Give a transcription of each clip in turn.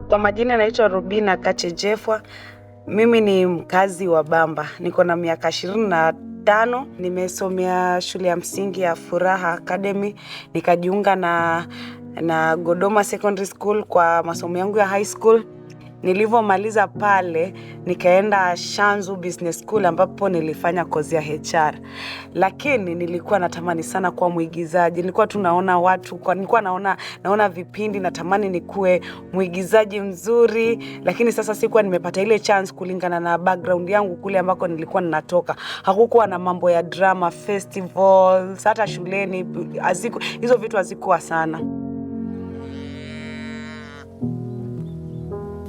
Kwa majina naitwa Rubina Kache Jefwa. Mimi ni mkazi wa Bamba, niko na miaka 25. Nimesomea shule ya msingi ya Furaha Academy, nikajiunga na Godoma Secondary School kwa masomo yangu ya high school. Nilivyomaliza pale nikaenda Shanzu Business School ambapo nilifanya kozi ya HR, lakini nilikuwa natamani sana kuwa mwigizaji. Nilikuwa tu naona watu kwa, nilikuwa naona vipindi, natamani nikuwe mwigizaji mzuri, lakini sasa sikuwa nimepata ile chance kulingana na background yangu kule ambako nilikuwa ninatoka. Hakukuwa na mambo ya drama festivals, hata shuleni hizo vitu hazikuwa sana.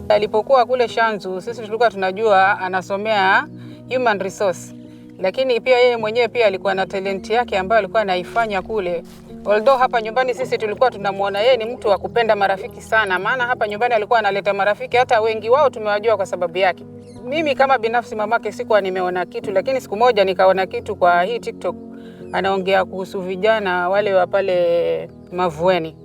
Alipokuwa kule Shanzu, sisi tulikuwa tunajua anasomea human resource, lakini pia yeye mwenyewe pia alikuwa na talent yake ambayo alikuwa anaifanya kule. Although hapa nyumbani sisi tulikuwa tunamwona yeye ni mtu wa kupenda marafiki sana, maana hapa nyumbani alikuwa analeta marafiki, hata wengi wao tumewajua kwa sababu yake. Mimi kama binafsi mamake sikuwa nimeona kitu, lakini siku moja nikaona kitu kwa hii TikTok, anaongea kuhusu vijana wale wa pale Mavueni,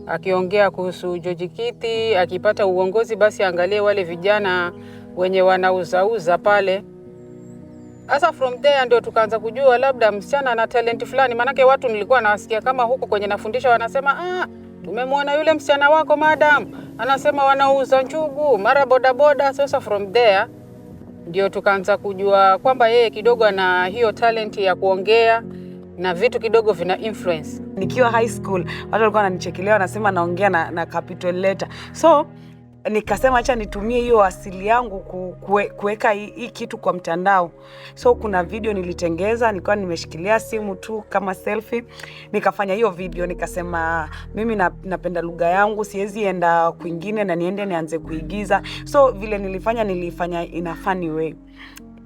akiongea kuhusu George Kiti akipata uongozi basi angalie wale vijana wenye wanauzauza pale. Sasa from there ndio tukaanza kujua labda msichana ana talent fulani, maanake watu nilikuwa nawasikia kama huko kwenye nafundisha wanasema, tumemwona yule msichana wako madam, anasema wanauza njugu mara bodaboda. Sasa from there ndio tukaanza kujua kwamba yeye kidogo ana hiyo talent ya kuongea na vitu kidogo vina influence. Nikiwa high school watu walikuwa wananichekelea, wanasema naongea na capital letter, so nikasema acha nitumie hiyo asili yangu kuweka hii kitu kwa mtandao. So kuna video nilitengeza, nilikuwa nimeshikilia simu tu kama selfie, nikafanya hiyo video, nikasema mimi napenda lugha yangu, siwezi enda kwingine na niende nianze kuigiza. So vile nilifanya in a funny way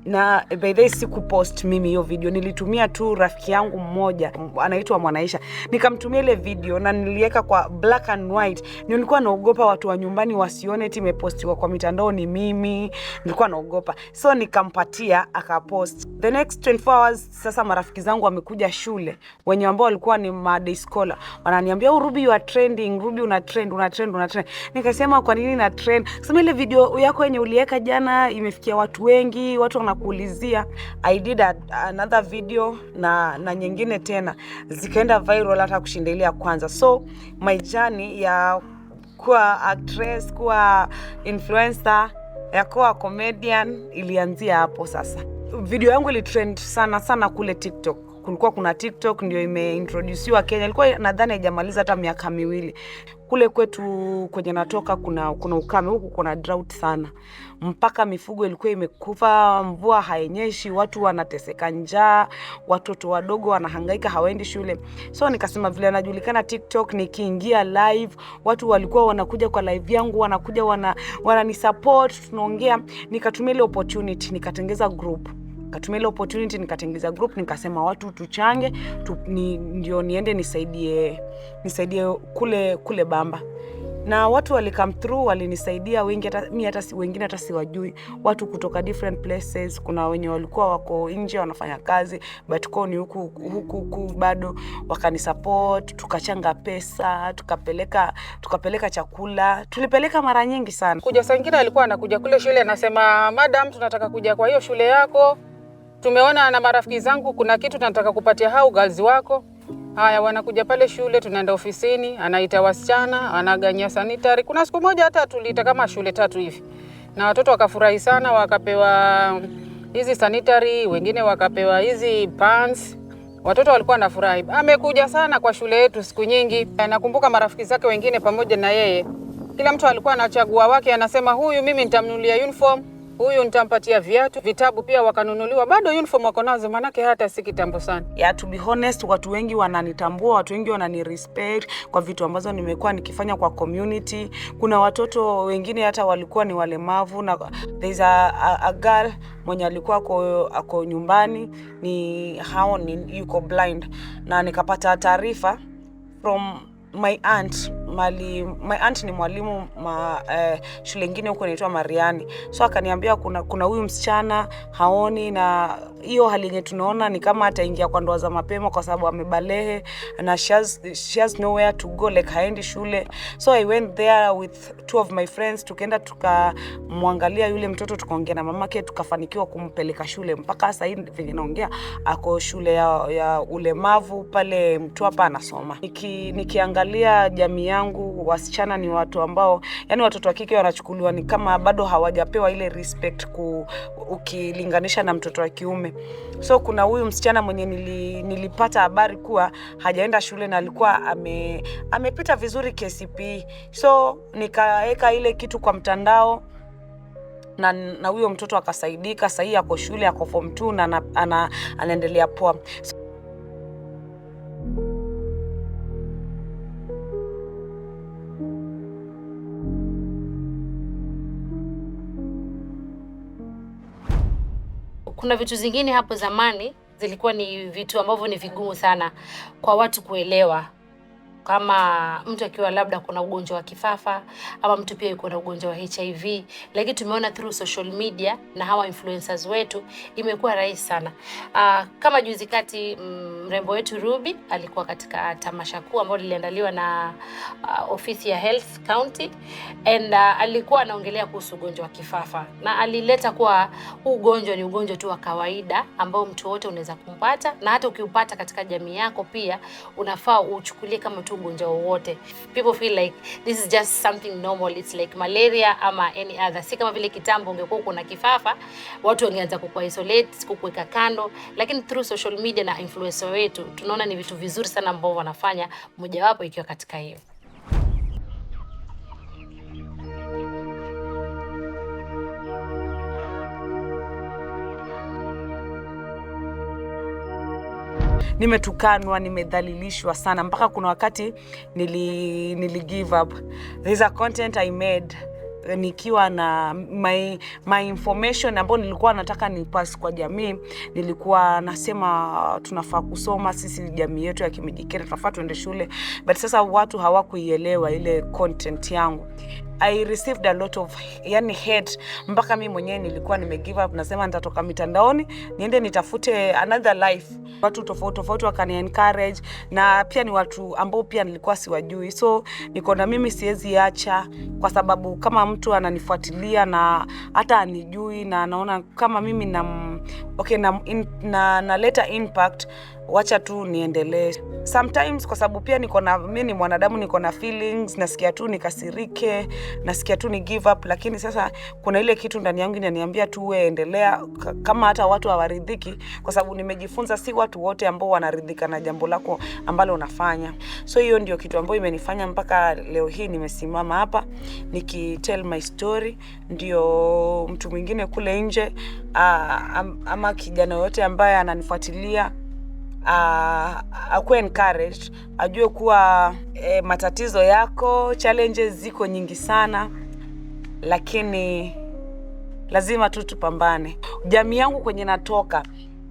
na by the way sikupost mimi hiyo video, nilitumia tu rafiki yangu mmoja anaitwa Mwanaisha, nikamtumia ile video na niliweka kwa black and white. Nilikuwa naogopa watu wa nyumbani wasione eti imepostiwa kwa mitandao ni mimi, nilikuwa naogopa, so nikampatia akapost. The next 24 hours, sasa marafiki zangu wamekuja shule wenye ambao walikuwa ni ma day scholar, wananiambia, "Oh, Ruby, you are trending. Ruby, una trend, una trend, una trend." Nikasema, "Kwa nini na trend?" Sema, "Ile video yako yenye uliweka jana imefikia watu wengi, watu wanakuulizia." I did another video na nyingine tena zikaenda viral hata kushinda ile ya kwanza. So my journey ya kuwa actress, kuwa influencer, ya kuwa comedian ilianzia hapo. Sasa video yangu ilitrend sana sana kule TikTok. Kulikuwa kuna TikTok ndio imeintroduciwa Kenya, ilikuwa nadhani haijamaliza hata miaka 2. Kule kwetu kwenye natoka kuna ukame, huku kuna drought sana, mpaka mifugo ilikuwa imekufa, mvua hainyeshi, watu wanateseka njaa, watoto wadogo wanahangaika, hawaendi shule. So nikasema vile najulikana TikTok, nikiingia live, watu walikuwa wanakuja kwa live yangu, wanakuja wananisupport, tunaongea. Nikatumia ile opportunity nikatengeza group, nikatumia ile opportunity nikatengeza group, nikasema watu tuchange ndio niende nisaidie kule Bamba, na watu wali come through, walinisaidia wengi, hata mi hata wengine hata siwajui, watu kutoka different places. Kuna wenye walikuwa wako nje wanafanya kazi but kwao ni huku huku bado wakanisupport, tukachanga pesa, tukapeleka chakula, tulipeleka mara nyingi sana. Kuja saa ingine alikuwa anakuja kule shule anasema, "Madam, tunataka kuja kwa hiyo shule yako, tumeona na marafiki zangu kuna kitu tunataka kupatia hao girls wako." Haya, wanakuja pale shule, tunaenda ofisini, anaita wasichana, anagawanya sanitary. Kuna siku moja hata tuliita kama shule tatu hivi, na watoto wakafurahi sana, wakapewa hizi sanitary, wengine wakapewa hizi pants. Watoto walikuwa wanafurahi. Amekuja sana kwa shule yetu siku nyingi. Nakumbuka marafiki zake wengine pamoja na yeye, kila mtu alikuwa anachagua wake, anasema huyu mimi nitamnunulia uniform, huyu nitampatia viatu, vitabu pia wakanunuliwa. Bado uniform wako nazo, manake hata si kitambo sana. Yeah, to be honest, watu wengi wananitambua, watu wengi wanani respect kwa vitu ambazo nimekuwa nikifanya kwa community. Kuna watoto wengine hata walikuwa ni walemavu na there's a girl mwenye alikuwa ako nyumbani, ni hao ni yuko blind, na nikapata taarifa from My aunt mali my aunt ni mwalimu shule ingine huko inaitwa Mariani, so akaniambia kuna huyu msichana haoni, na hiyo hali yenye tunaona ni kama ataingia kwa ndoa za mapema kwa sababu amebalehe na she has nowhere to go, like haendi shule. So I went there with two of my friends, tukaenda tukamwangalia yule mtoto, tukaongea na mamake, tukafanikiwa kumpeleka shule. Mpaka sasa hivi venye naongea ako shule ya ulemavu pale Mtwapa anasoma. Nikiangalia jamii yangu, wasichana ni watu ambao, yani watoto wa kike wanachukuliwa ni kama bado hawajapewa ile respect ukilinganisha na mtoto wa kiume. So kuna huyu msichana mwenye nilipata habari kuwa hajaenda shule na alikuwa amepita vizuri KCPE, so nikaweka ile kitu kwa mtandao na huyo mtoto akasaidika. Sahii ako shule, ako form 2 na anaendelea poa. Kuna vitu zingine hapo zamani zilikuwa ni vitu ambavyo ni vigumu sana kwa watu kuelewa, kama mtu akiwa labda kuna ugonjwa wa kifafa ama mtu pia yuko na ugonjwa wa HIV, lakini tumeona through social media na hawa influencers wetu imekuwa rahisi sana. Kama juzi kati mrembo wetu Ruby alikuwa katika tamasha kuu ambalo liliandaliwa na ofisi ya Health County and alikuwa anaongelea kuhusu ugonjwa wa kifafa na alileta kuwa huu ugonjwa ni ugonjwa tu wa kawaida ambao mtu wote unaweza kumpata, na hata ukiupata katika jamii yako pia unafaa uchukulie kama tu ugonjwa wowote. People feel like this is just something normal, it's like malaria ama any other. Si kama vile kitambo ungekuwa uko na kifafa, watu wangeanza kuku-isolate, kukuweka kando, lakini through social media na influencer wetu tunaona ni vitu vizuri sana ambao wanafanya, mojawapo ikiwa katika hiyo. Nimetukanwa, nimedhalilishwa sana mpaka kuna wakati nili give up. There's a content I made nikiwa na my information ambayo nilikuwa nataka ni pass kwa jamii. Nilikuwa nasema tunafaa kusoma sisi, jamii yetu ya Kimijikenda tunafaa tuende shule, but sasa watu hawakuielewa ile content yangu. I received a lot of, yani, hate mpaka mi mwenyewe nilikuwa nime give up, nasema nitatoka mitandaoni niende nitafute another life. Watu tofauti tofauti wakani encourage na pia ni watu ambao pia nilikuwa siwajui, so niko na mimi siwezi acha, kwa sababu kama mtu ananifuatilia na hata anijui na anaona kama mimi na okay, na naleta impact, wacha tu niendelee. Sometimes kwa sababu pia niko na mimi ni mwanadamu, niko na feelings, nasikia tu nikasirike, nasikia tu ni give up, lakini sasa kuna ile kitu ndani yangu inaniambia tu we endelea, kama hata watu hawaridhiki, kwa sababu nimejifunza si watu wote ambao wanaridhika na jambo lako ambalo unafanya. So hiyo ndio kitu ambayo imenifanya mpaka leo hii nimesimama hapa nikitell my story, ndio mtu mwingine kule nje ama kijana yoyote ambaye ananifuatilia akuwe encouraged, ajue kuwa matatizo yako, challenges ziko nyingi sana, lakini lazima tu tupambane. Jamii yangu kwenye natoka,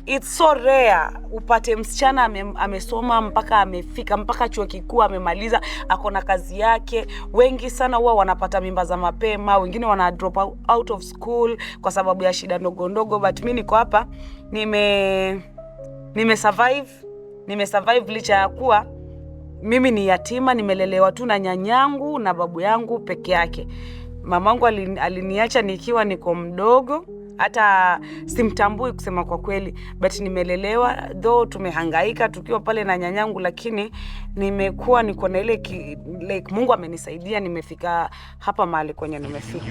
it's so rare upate msichana amesoma mpaka amefika mpaka chuo kikuu amemaliza, ako na kazi yake. Wengi sana huwa wanapata mimba za mapema, wengine wana drop out of school kwa sababu ya shida ndogo ndogo, but mi niko hapa nime survive licha ya kuwa mimi ni yatima, nimelelewa tu na nyanyangu na babu yangu peke yake. Mamangu aliniacha nikiwa niko mdogo, hata simtambui kusema kwa kweli, but nimelelewa, though tumehangaika tukiwa pale na nyanyangu, lakini nimekuwa niko na ile like Mungu amenisaidia, nimefika hapa mahali kwenye nimefika.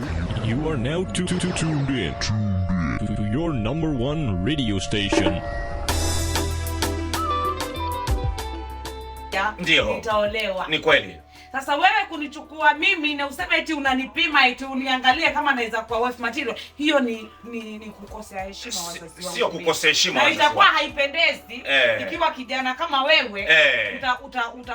You are now tuned in to your number one radio station. Ndio. Nitaolewa. Ni kweli. Sasa wewe kunichukua mimi na useme eti unanipima eti uniangalie kama naweza kuwa wife material, hiyo ni kukosea heshima wazazi wangu. Sio kukosea heshima na wazazi itakuwa wako. haipendezi ikiwa kijana kama wewe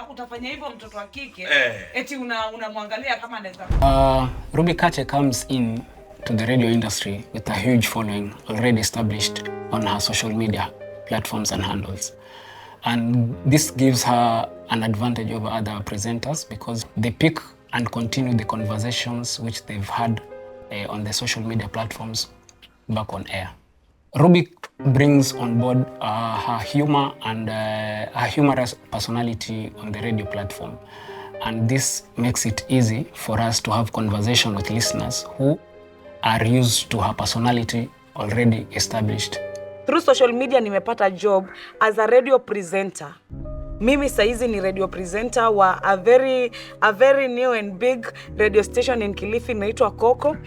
utafanya hivyo mtoto wa kike eti unamwangalia kama anaweza Ruby Kache comes in to the radio industry with a huge following already established on her social media platforms and handles. And this gives her an advantage over other presenters because they pick and continue the conversations which they've had on the social media platforms back on air. Rubby brings on board her humor and her humorous personality on the radio platform. And this makes it easy for us to have conversation with listeners who are used to her personality already established. Through social media nimepata job as a radio presenter. Mimi saizi ni radio presenter wa a very new and big radio station in Kilifi inaitwa Coco.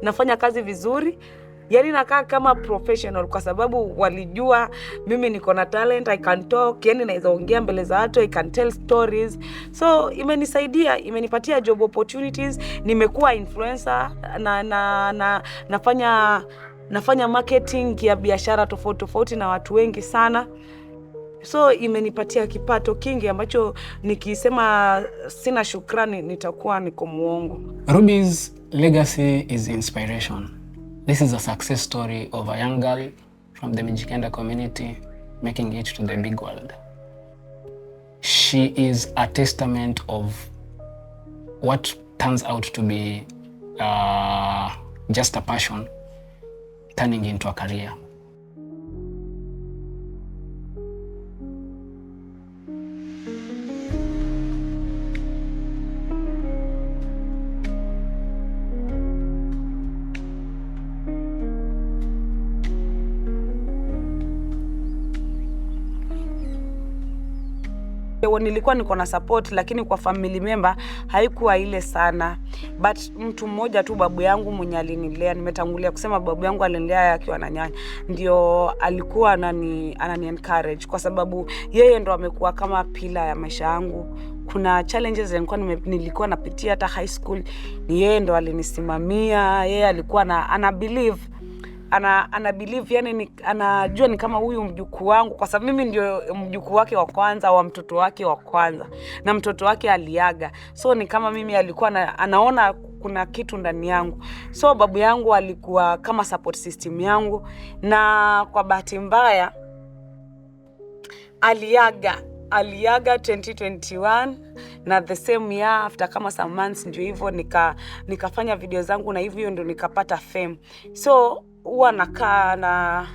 Nafanya kazi vizuri. Yaani nakaa kama professional kwa sababu walijua mimi niko na talent, I can talk, yani naweza ongea mbele za watu, I can tell stories. So imenisaidia, imenipatia job opportunities, nimekuwa influencer na nafanya marketing ya biashara tofauti tofauti na watu wengi sana. So imenipatia kipato kingi ambacho nikisema sina shukrani nitakuwa niko muongo. Ruby's legacy is inspiration. This is a success story of a young girl from the Mijikenda community making it to the big world. She is a testament of what turns out to be just a passion turning into a career. Nilikuwa niko na support, lakini kwa family member haikuwa ile sana, but mtu mmoja tu, babu yangu mwenye alinilea, nimetangulia kusema babu yangu alinilea akiwa na nyanya, ndio alikuwa anani encourage kwa sababu yeye ndo amekuwa kama pillar ya maisha yangu. Kuna challenges nilikuwa napitia hata high school, ni yeye ndo alinisimamia. Yeye alikuwa ana believe yani anajua ni kama huyu mjukuu wangu, kwa sababu mimi ndio mjukuu wake wa kwanza wa mtoto wake wa kwanza, na mtoto wake aliaga, so ni kama mimi alikuwa anaona kuna kitu ndani yangu. So babu yangu alikuwa kama support system yangu, na kwa bahati mbaya aliaga 2021, na the same year after kama some months ndio hivyo nikafanya video zangu na hivyo ndio nikapata fame. So huwa nakaa na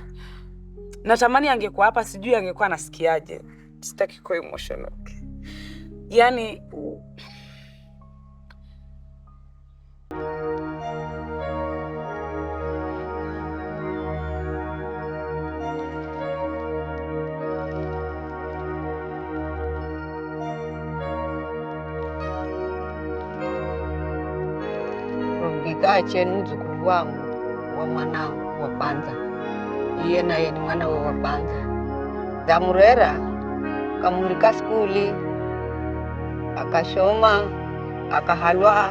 natamani angekuwa hapa, sijui angekuwa anasikiaje. Sitaki kuwa emotional. Yani Rubikache ni mzukulu wangu wa mwana wa kwanza, iye naye ni mwana we wa kwanza. Zamurera kamurika skuli akashoma akahalwa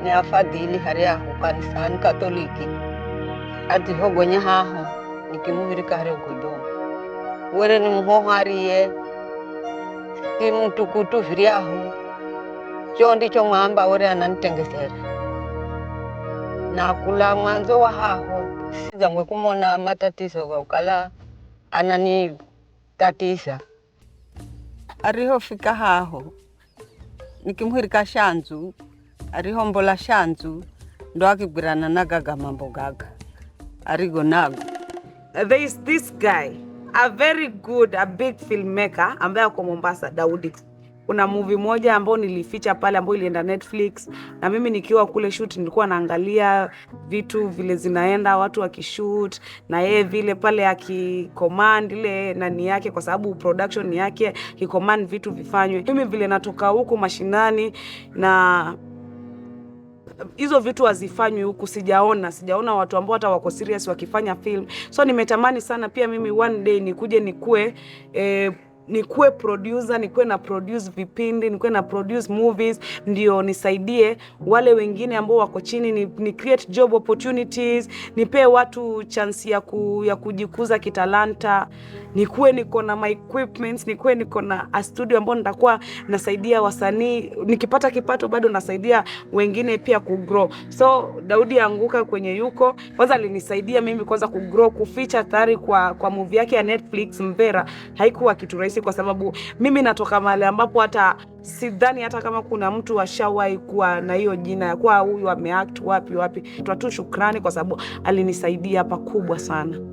ni afadhili hariaho kanisani Katoliki atihogonya haho nikimuhirika hari kudoma were ni muhohariye si mtukutu viriaho cho ndicho mwamba were ananitengesera na kula mwanzo wa haho sizamwe kumona matatizo gaukala anani tatisa. Arihofika haho nikimuhirika shanzu arihombola shanzu ndo akigwirana nagaga mambo gaga arigo nago. There is this guy, a very good, a big filmmaker ambaye ako Mombasa, Daudi. Kuna movie moja ambayo nilificha pale ambayo ilienda Netflix, na mimi nikiwa kule shoot nilikuwa naangalia vitu vile zinaenda, watu wakishoot na yeye vile pale akicommand ile nani yake, kwa sababu production ni yake, akicommand vitu vifanywe. Mimi vile natoka huku mashinani na hizo vitu hazifanywi huku, sijaona watu ambao hata wako serious wakifanya film. So nimetamani sana pia mimi one day nikuje nikuwe producer, nikuwe na produce vipindi, nikuwe na produce movies, ndio nisaidie wale wengine ambao wako chini, ni create job opportunities, nipee watu chance ya kujikuza kitalanta, nikuwe niko na my equipments, nikuwe niko na a studio ambao nitakuwa nasaidia wasanii, nikipata kipato bado nasaidia wengine pia kugrow. So Daudi anguka kwenye yuko kwanza, alinisaidia mimi kwanza kugrow, kuficha tayari kwa movie yake ya Netflix Mvera, haikuwa kitu rahisi. rahisi, kwa sababu mimi natoka mahali ambapo hata sidhani hata kama kuna mtu ashawahi kuwa na hiyo jina ya kuwa huyu ameact wapi wapi. Toa tu shukrani kwa sababu alinisaidia pakubwa sana.